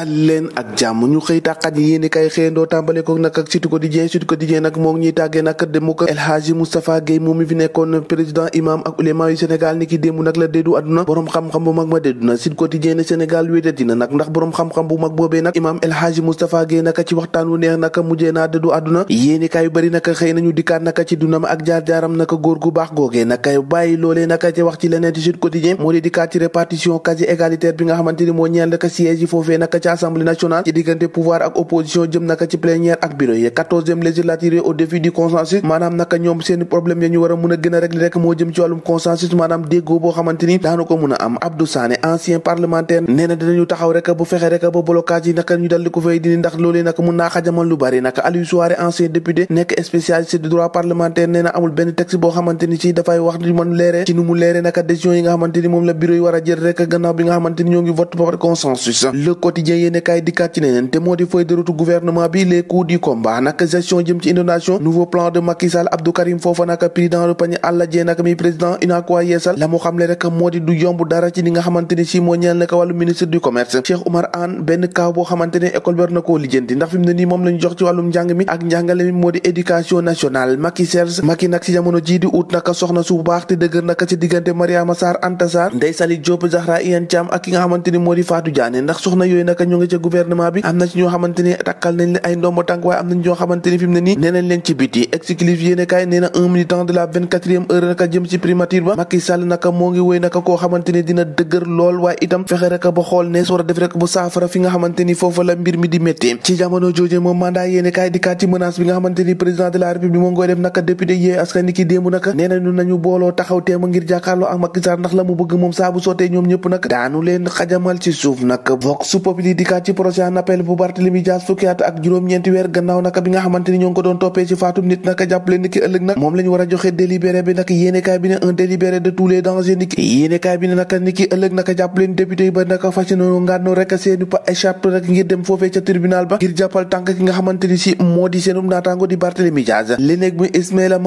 dal leen ak jàmm ñu xëy tàqat yi yéeni kay xëyandoo tàmbale ko nag ak Sud Quotidien nag moo ngi ñuy tàggee nag demu ko El Hadji Moustapha Guèye moom mi fi nekkoon président imam ak ulema yu Sénégal ni ki démb nag la déddu àdduna boroom xam-xam bu mag ma déddu na Sud Quotidien ne Sénégal wéetati na nag ndax boroom xam-xam bu mag boobee nag imam El Hadji Moustapha Guèye nag ci waxtaan wu neex nag mujjee naa déddu àdduna yéeni kay yu bëri nag xëy nañu dikkaat nag ci dundam ak jaar-jaaram nag góor gu baax googee nag kay bàyyi loolee nag ci wax ci leneen ci Sud Quotidien moo di dikkaat ci répartition quasi égalitaire bi nga xamante ni moo ñeel nag siège yi foofee nag ci assemblée nationale ci diggante pouvoir ak opposition jëm naka ci plénière ak bureau yi 14e législature au défi du consensus maanaam naka ñoom seeni problème ya ñu war a mun a gën a régler rek moo jëm ci wàllum consensus maanaam déggoo boo xamante ni daanu ko mun a am Abdou Sané ancien parlementaire nee na dinañu taxaw rek bu fexe rek ba blocage yi naka ñu dal di ko fay dindi ndax loolee naka mun naa xajamal lu bari naka Aliou Souaré ancien député nekk spécialiste du droit parlementaire nee na amul benn texte boo xamante ni ci dafay wax ni mën leere ci nu mu leere naka décision yi nga xamante ni moom la bureau yi war a jël rek gannaaw bi nga xamante ni ñoo ngi vote par consensus Le Quotidien yéene kaay dikkaat ci neneen te moo di feuille de route gouvernement bi les coups du combat nag gestion jëm ci inondation nouveau plan de Macky Sall Abdou Karim Fofana nag prix dans le panier Alla Dieng nag mi président UNACOIS Yeesal la mu xamle rek moo di du yomb dara ci li nga xamante ni si moo ñeel nag wàllu ministre du commerce Cheikh Oumar Anne benn kaaw boo xamante ne école ber na koo lijjanti ndax fi mu ne nii moom lañu jox ci wàllum njàng mi ak njàngale mi moo di éducation nationale Macky nag ci jamono jii di ut nag soxna su baax te dëgër nag ci diggante Mariama Sarr Anta Sarr Ndeye Saly Diop Zahra Iyane Thiam ak ki nga xamante ni moo di Fatou Diané ndax soxna yooyu nag ñu ngi ca gouvernement bi am na ci ñoo xamante ni takkal nañ leen ay ndombo tànk waaye am na ñoo xamante ni fi mu ne nii nee nañ leen ci biti exclusif yéene kaay nee na un militant de la 24e heure naka jëm ci primature ba Macky Sall naka moo ngi wéy naka koo xamante ni dina dëgër lool waaye itam fexe rek ba xool nees war a def rek bu saafara fi nga xamante ni foofu la mbir mi di métti ci jamono jooje moom mandat yéene kaay dikkaat ci menace bi nga xamante ni président de la république moo ngi koy def naka député yee askan ni ki démb naka nee nañu nañu booloo taxaw teema ngir jàkkaarloo ak Macky Sall ndax la mu bëgg moom saa bu sottee ñoom ñëpp nag daanu leen xajamal ci suuf nag Vox Populi dikkaat ci procès en appel bu Barthélémy Dias fukki at ak juróom-ñeenti weer gannaaw naka bi nga xamante ni ñoo ngi ko doon toppee ci faatum nit naka jàppale ni ki ëllëg nag moom la ñu war a joxe délibéré bi nag yéenekaay bi ne un délibéré de tous les dangers ni ki yéenekaay bi ne naka ni ki ëllëg naka jàppale ni député yi ba naka fasino ngànnoo rek seeni pa échappe rek ngir dem foofee ca tribunal ba ngir jàppal tànk ki nga xamante ni si moo di seenum naataango di Barthélémy Dias li nekk muy Ismaïla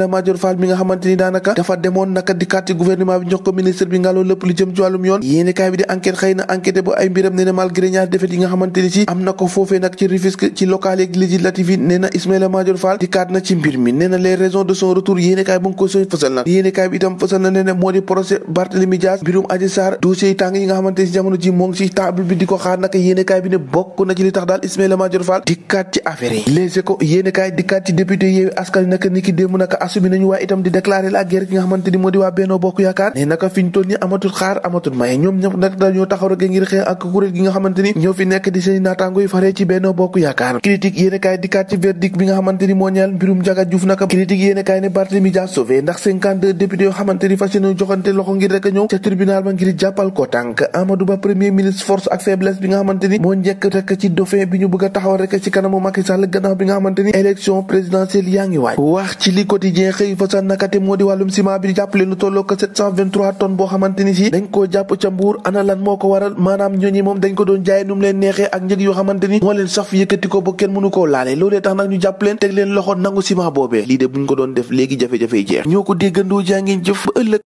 Madior Fall mi nga xamante ni daanaka dafa demoon naka dikkaat ci gouvernement bi jox ko ministre bi ngàlloo lépp lu jëm ci wàllum yoon yéenekaay bi di enquête xëy na enquête ba ay mbiram nee na malgré ñaar défaite yi nga xamante ni si am na ko foofee nag ci Rufisque ci local yeeg législative yi nee na Ismaïla Madior Fall dikkaat na ci mbir mi nee na les raisons de son retour yéenekaay bu ngi ko sooy fësal na yéenekaay bi itam fësal na nee na moo di procès Barthélémy Dias mbirum Adji Sarr dossier yi tàng yi nga xamante ni si jamono ji moo ngi ci table bi di ko xaar naka yéenekaay bi ne bokk na ci li tax daal Ismaïla Madior Fall dikkaat ci affaire yi Les Échos yéenekaay dikkaat ci député Yewwi Askan Wi naka ni ki démb naka assumé nañu waaye itam di déclarer la guerre ki nga xamante ni moo di waa Benno Bokk Yaakaar ne naka fi ñu toll ni amatul xaar amatul maye ñoom ñëpp nag dañoo taxaw rek ngir xeex ak kuréel gi nga xamante ni ñoo fi nekk di seen naataango yi faree ci Benno Bokk Yaakaar critique yéenekaay dikkaat ci verdict bi nga xamante ni moo ñeel mbirum Ndiaga Diouf naka critique yéenekaay ne Barthélémy Dias sauvé ndax 52 députés yoo xamante ni fas yéene joxante loxo ngir rek ñëw ca tribunal ba ngir jàppal ko tànk Amadou Ba premier ministre force ak faiblesse bi nga xamante ni moo njëkk rek ci dauphin bi ñu bëgg a taxaw rek ci kanamu Macky Sall gannaaw bi nga xamante ni élection présidentielle yaa ngi waaj wax ci li quotidien xëy fa sa naka te moo di wàllum ciment bi jàppale lu tolloo ko 723 tonnes boo xamante ni si dañ koo jàpp ca Mbuur ana lan moo ko waral maanaam ñooñi moom dañ ko doon jaay nu mu leen neexee ak njëg yoo xamante ni moo leen saf yëkkati ko ba kenn mënu koo laale loolee tax nag ñu jàpp leen teg leen loxo nangu ciment boobee lii de buñ ko doon def léegi jafe-jafe jeex ñoo ko déggandoo jaa ngeen jëf ba ëllëg